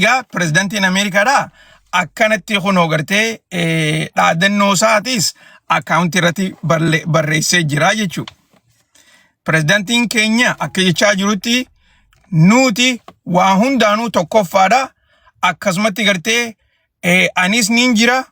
Egaa pirezidantiin Ameerikaadhaa akkanatti kunoo gartee dhaadannoo isaatis akkaawuntii irratti barreessee jira jechuudha. Pirezidantiin keenya akka jechaa jirutti nuti waa hundaanuu tokkoffaadha. Akkasumatti gartee anis niin jira.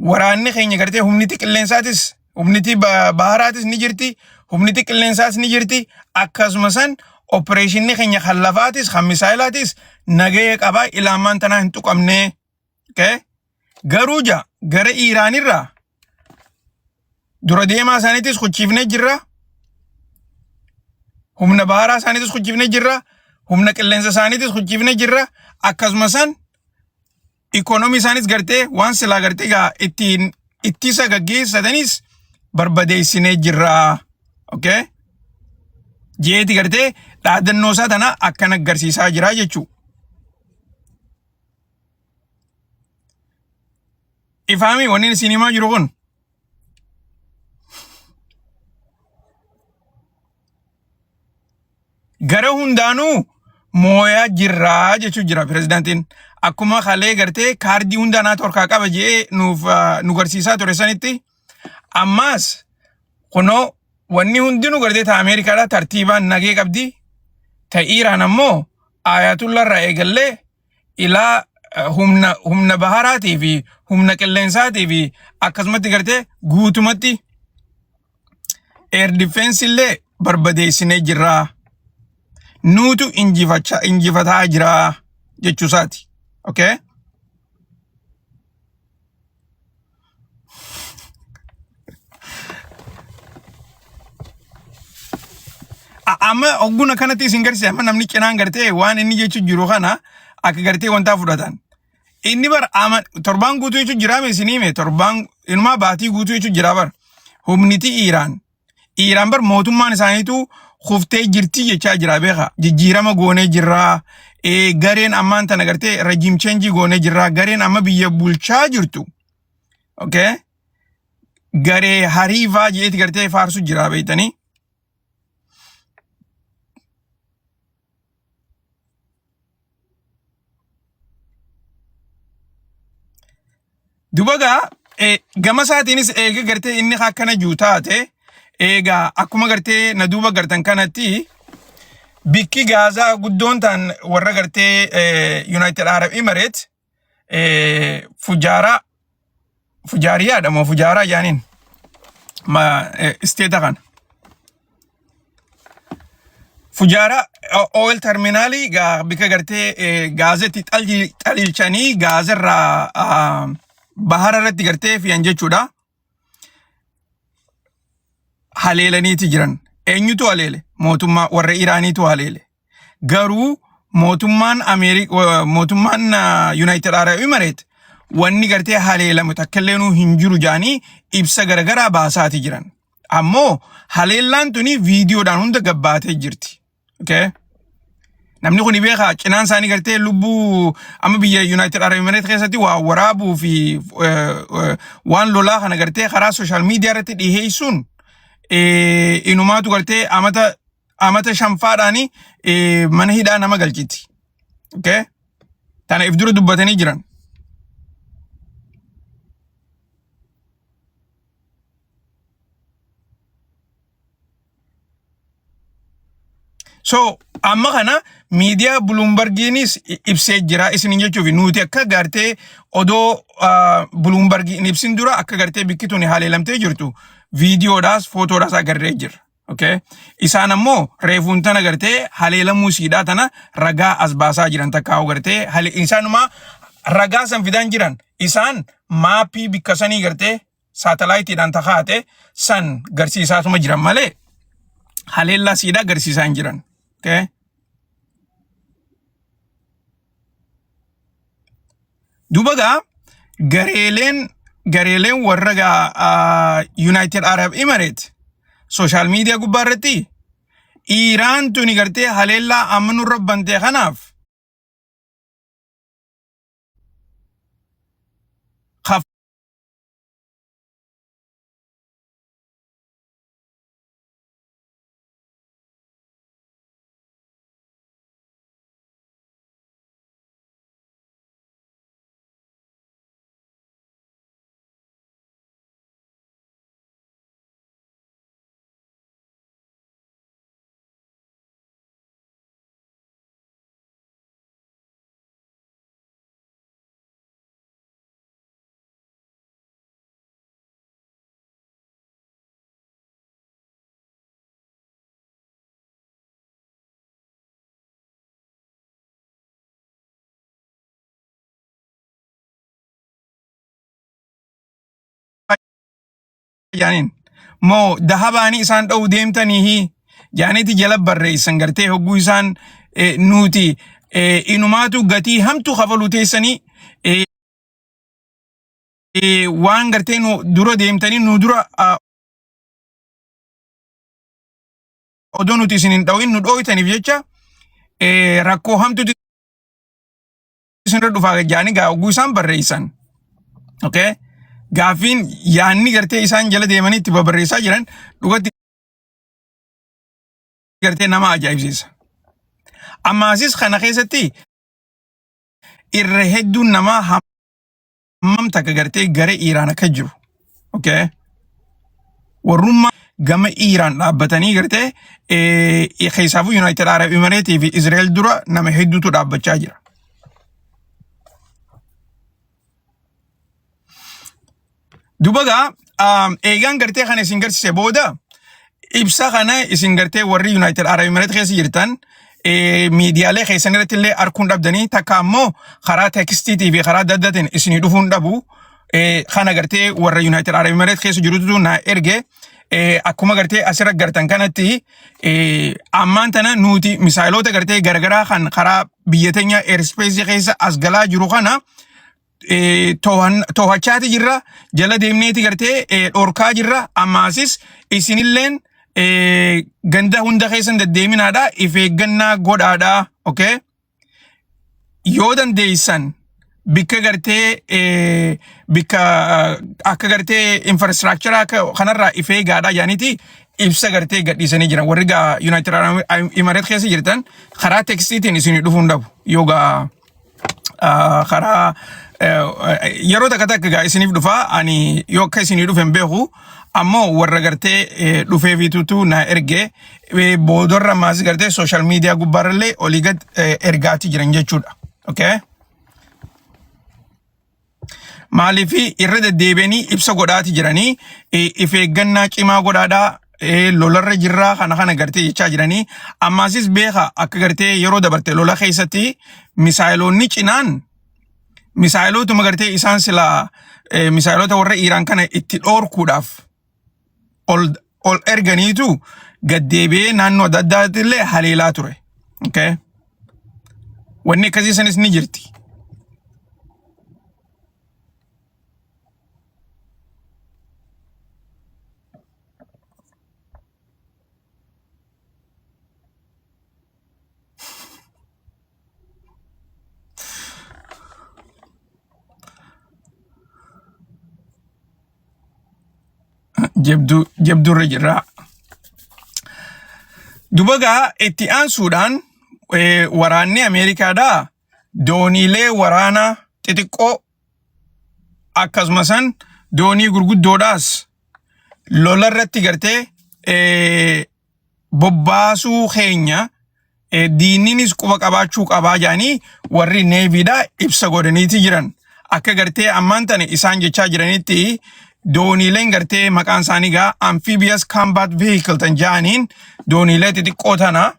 Waraanni keenya gartee humniti qilleensaatis humniti baharaatis ni jirti humniti qilleensaas ni jirti akkasuma san opereeshinni keenya kan lafaatis kan misaayilaatis nagaya qabaa ilaamaan tanaa hin tuqamnee. Okay? Garuu ja gara Iiraanirraa dura deemaa isaaniitis kuchiifnee jirra. Humna baharaa isaaniitis kuchiifnee jirra. Humna qilleensa isaaniitis kuchiifnee jirra. Akkasuma san Ikoonomii isaanis gartee waan silaa gartee egaa ittiin ittisa gaggeessatanis barbadeessinee jirra. Okay? Jeeti gartee dhaadannoo isaa tana akkana agarsiisaa jira jechuudha. Ifaami wanni isin himaa jiru kun. Gara hundaanuu mooyaa jirraa jechuu jira pirezidaantiin. Akkuma kalee gartee kaardii hundaa naatu harkaa qaba jedhee nuuf nu garsiisaa ture sanitti ammaas kunoo wanni hundinuu gartee ta Ameerikaadhaa tartiibaan nagee qabdi. Ta Iiraan ammoo Ayatullah irraa eegallee ilaa humna humna baharaatii fi humna qilleensaatii fi akkasumatti gartee guutumatti Air defense illee barbadeessinee jirra. Nuutu injifataa jira jechuu isaati. Okay? Amma ogguna kanatti isin garsiise amma namni cinaan gartee waan inni jechuu jiru kana akka gartee wantaa fudhatan. Inni bar ama torbaan guutuu jechuun jiraa mee isinii hime torbaan inumaa baatii guutuu jechuun jiraa bar humniti Iiraan. Iiraan bar mootummaan isaaniitu kuftee jirti jechaa jira beeka. Jijjiirama goonee jirraa. Gareen ammaan tana gartee regime change goonee jirraa. Gareen amma biyya bulchaa jirtu. Okay. Garee hariifaa jeeti gartee faarsu jira beektanii. Duba gaa gama isaatiinis eega gartee inni akkana jiru taate eegaa akkuma gartee na duuba gartan kanatti bikki gaazaa guddoon ta'an warra gartee United Arab Emirates fujaaraa fujaariyaadha moo fujaaraa jaaniin ma isteeta kana. Fujaara oil terminaalii gaa bika gartee gaazetti xalilchanii gaazarraa bahara irratti gartee fiyan jechuudha. Haleelaniiti jiran. Eenyutu haleele? Mootummaa warra Iraaniitu haleele. Garuu mootummaan Ameerik mootummaan United Arab Emirates wanni gartee haleelamu takka illeenuu hin jiru jedhanii ibsa garagaraa baasaati jiran. Ammoo haleellaan tuni viidiyoodhaan hunda gabbaatee jirti. Okay? Namni kun beekaa cinaan isaanii gartee lubbuu amma biyya United Arab Emirates keessatti waa waraabuu fi waan lolaa kana gartee karaa sooshaal miidiyaa irratti dhiheessuun inumaatu gartee amata amata shanfaadhaani mana hidhaa nama galchiti. Okay? Tana if dura dubbatanii jiran. So amma kana miidiyaa Bloombergiinis ibsee jira isinin jechuuf nuti akka gartee odoo Bloombergiin ibsin dura akka gartee bikki tuni haleelamtee jirtu viidiyoodhaas footoodhaas agarree jirra. Okay? Isaan ammoo reefuun tana gartee haleelamuu siidhaa tana ragaa as baasaa jiran takkaa'u gartee isaanumaa ragaa san fidaan jiran isaan maappii bikka sanii gartee saatalaayitiidhaan takaate san garsiisaatuma jiran malee haleellaa siidhaa garsiisaa hin jiran. Okay? Duuba gaa gareeleen warra gaa United Arab Emirates social media gubbaa irratti Iiraan tuni gartee haleellaa amma nurra bantee kanaaf jaaniin. Moo dahabaanii isaan dha'uu deemtaniihi jaaniiti jala barreessan gartee hogguu isaan nuti inumaatu gatii hamtuu kafaluu teessanii waan gartee nu dura deemtanii nu dura odoo nuti isin hin dhawin nu dhooytaniif jecha rakkoo hamtuutu isinirra dhufaa jaanii gaa hogguu isaan barreessan. Okay? Gaaffiin yaanni gartee isaan jala deemanii itti babarreessaa jiran dhugatti gartee nama ajaa'ibsiisa. Ammaasis kana keessatti irra hedduun namaa hammam takka gartee gara Iiraan akka jiru. Okay? Warrummaa gama Iiraan dhaabbatanii gartee keessaafuu United Arab Emirates fi Israel dura nama hedduutu dhaabbachaa jira. Duba gaa eegaan gartee kana isin garsiise booda ibsa kana isin gartee warri United Arab Emirates keessa jirtan miidiyaalee keessan irratti illee arguun dhabdanii takka ammoo karaa tekstiitii fi karaa adda addaatiin isinii dhufuun dhabu kana gartee warra United Arab Emirates keessa jirutu na erge akkuma gartee asirra gartan kanatti ammaan tana nuti misaayiloota gartee garagaraa kan karaa biyya teenya airspace keessa as galaa jiru kana to'achaati jirra jala deemneeti gartee dhorkaa jirra ammaasis isinilleen ganda hunda keessan deddeeminaadha if eeggannaa godhaadha okay yoo dandeessan bikka gartee bikka akka gartee infrastructure akka kanarraa if eegaadha jaaniiti ibsa gartee gadhiisanii jiran warri gaa United Arab Emirates keessa jirtan karaa tekstiitiin isinii dhufuu hin dhabu yoo gaa karaa yeroo takka takka gaa isiniif dhufa ani yoo akka isinii dhufe hin beeku ammoo warra gartee dhufeefitutu na erge boodarra maas gartee social media gubbaarrallee olii gad ergaati jiran jechuudha. Okay? Maaliif irra deddeebi'anii ibsa godhaati jiranii if eeggannaa cimaa godhaadhaa lolarra jirraa kana kana gartee jechaa jiranii ammaasis beeka akka gartee yeroo dabarte lola keessatti misaayiloonni cinaan misaayilootuma gartee isaan silaa misaayilota warra Iiraan kana itti dhoorkuudhaaf ol ol erganiitu gaddeebi'ee naannoo adda addaatti illee haleelaa ture. Okay? Wanni akkasii sanis ni jirti. Jabduu jabduurra jirra. Dubagaa itti aansuudhaan waraanni Ameerikaadhaa dooniilee waraanaa xixiqqoo akkasuma san doonii gurguddoodhaas lola irratti gartee bobbaasuu keenya diinninis quba qabaachuu qabaa jedhanii warri neeviidha ibsa godhaniiti jiran. Akka gartee ammaan tana isaan jechaa jiranitti dooniileen gartee maqaan isaanii gaa amphibious combat vehicle tan jedhaniin dooniilee xixiqqoo tana.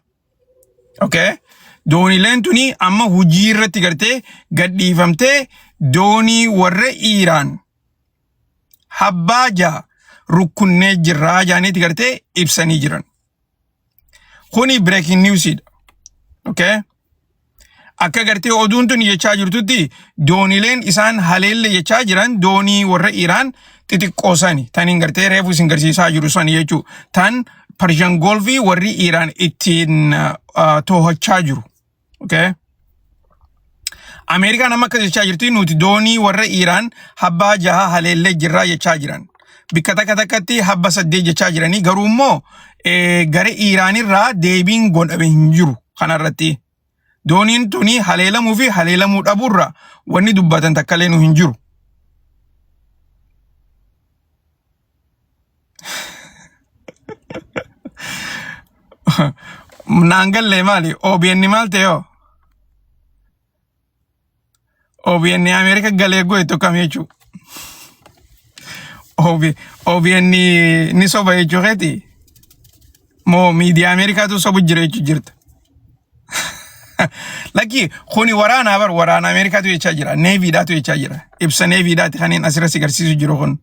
Okay. Dooniileen tuni amma hojii irratti gartee gadhiifamtee doonii warra Iiraan habbaa jaha rukkunnee jirraa jaaniiti gartee ibsanii jiran. Kuni breaking newsidha. Okay? Akka gartee oduun tun jechaa jirtutti doonileen isaan haleelle jechaa jiran doonii warra Iraan xixiqqoo sani taniin gartee reefu isin garsiisaa jiru sani jechuu tan Persian Golfii warri Iraan ittiin to'achaa jiru. Okay? Ameerikaan amma akkas jechaa jirti nuti doonii warra Iiraan habbaa jaha haleellee jirraa jechaa jiran. Bikka takka takkatti habba saddeet jechaa jiranii garuu immoo gara Iiraanirraa deebiin godhame hin jiru kanarratti. Dooniin tuni haleelamuu fi haleelamuu dhabuurra wanni dubbatan takkalee nu hin jiru. Naan gallee maali? OBN maal ta'e hoo? OBN Ameerika galee goe tokkam jechuu. OBN ni soba jechuu keeti? Moo miidiyaa Ameerikaatu sobu jira jechuu jirta? Lakki kuni waraanaa bar waraana Ameerikaatu jechaa jira. Neeviidhaatu jechaa jira. Ibsa neeviidhaati kan inni asirra si garsiisu jiru kun.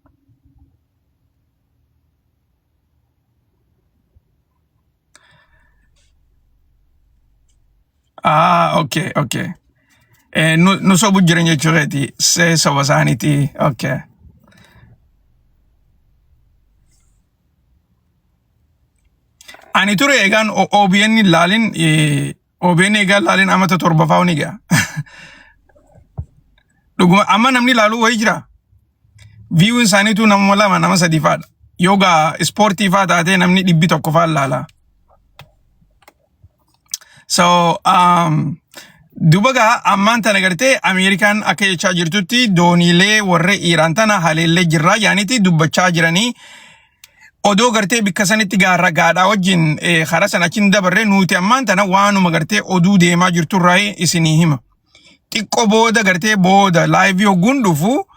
Ah, okay, okay. Nu sobu jiran jechuu keeti. See soba isaaniiti. Okay. Ani ture egaan OBN laalin OBN egaan laalin amata 7 fa'aa ni ga'a. Dhuguma amma namni laaluu wayii jira. Viewin isaaniitu nama lama nama sadii fa'aadha. Yoo gaa ispoortii fa'aa taatee namni 100 fa'aa laala. So duba gaa ammaan tana gartee Ameerikaan akka jechaa jirtutti dooniilee warra Iiraan tana haleellee jirraa jaaniiti dubbachaa jiranii. Odoo gartee bikka sanitti gaa ragaadhaa wajjin karaa sana achiin dabarre nuti ammaan tana waanuma gartee oduu deemaa jirturraa isinii hima. Xiqqoo booda gartee booda laayivii hogguun dhufu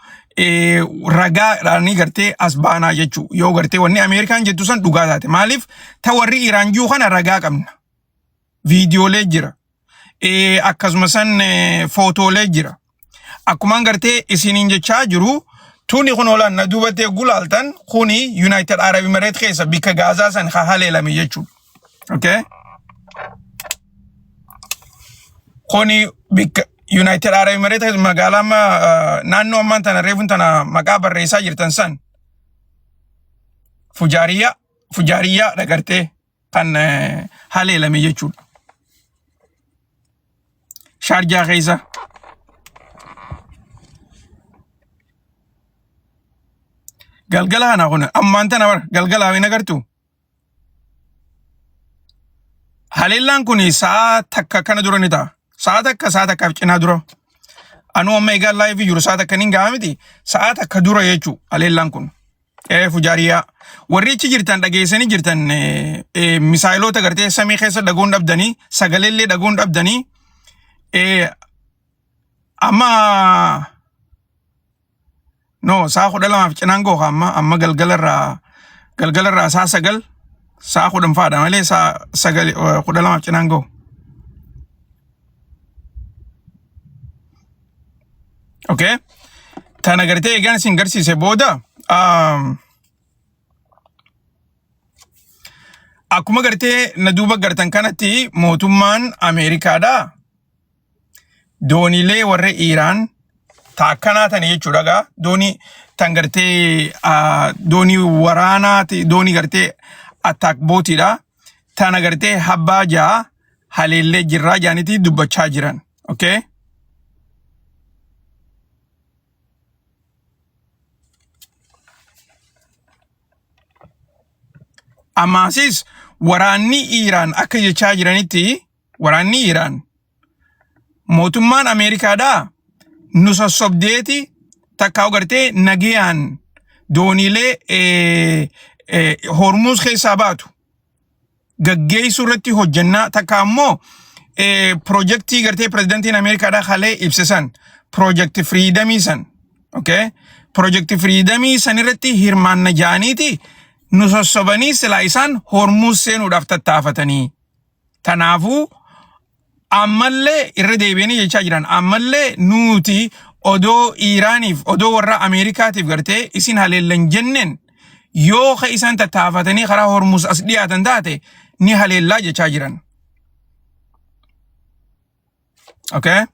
ragaadhaanii gartee as baanaa jechuu yoo gartee wanni Ameerikaan jettu san dhugaa taate maaliif ta warri Iraan jiru kana ragaa qabna viidiyoolee jira akkasuma san footoolee jira akkumaan gartee isiniin jechaa jiru tuni kun oolaan na duubattee gulaaltan kuni United Arab Emirates keessa bikka Gaazaa san ha haleelame jechuudha. Okay? Kuni bikka United Arab Emirates magaalaa amma naannoo ammaan tana reefuun tana maqaa barreessaa jirtan san Fujaariyaa Fujaariyaa dhagartee kan haleelame jechuudha. Shaarjaa keessa. Galgala kana kun ammaan tana bara galgala hin agartu. Haleellaan kun sa'a takka kana dura ni ta'a. Sa'a takka sa'a takkaaf cinaa dura. Anuu amma egaa laayivii jiru sa'a takka ni gahaa miti. Sa'a takka dura jechuu haleellaan kun. Fujaariyaa. Warri achi jirtan dhageessanii jirtan misaayiloota gartee samii keessa dhagoon dhabdanii sagaleellee dhagoon dhabdanii amma no sa'a 12f cinaan gooka amma amma galgalarraa sa'a 9 sa'a 10 fa'aadha malee sa'a 9 12f cinaan goo. Okay. Tana gartee egaan isin garsiise booda akkuma gartee na duuba gartan kanatti mootummaan Ameerikaadha. Dooniilee warra Iiraan ta akkanaa tana jechuudha gaa doonii tan gartee doonii waraanaati doonii gartee attaak bootiidha. Tana gartee habbaa ja'a haleellee jirraa jaanitii dubbachaa jiran. Okay? Ammaasis waraanni Iiraan akka jechaa jiranitti waraanni Iiraan mootummaan Ameerikaadhaa nu sossobdeeti takkaa gartee nagayaan dooniilee Hormuuz keessaa baatu gaggeessuu irratti hojjennaa takka ammoo pirojektii gartee pirezidantiin Ameerikaadhaa kalee ibse san pirojekti firiidamii san okay pirojekti firiidamii san irratti hirmaanna jaaniiti nu sossobanii silaa isaan Hormuuz seenuudhaaf tattaafatanii tanaafuu ammallee irra deebi'anii jechaa jiran ammallee nuti odoo Iiraaniif odoo warra Ameerikaatiif gartee isin haleellan jenneen yoo ka isaan tattaafatanii karaa Hormuz as dhiyaatan taate ni haleellaa jechaa jiran. Okay?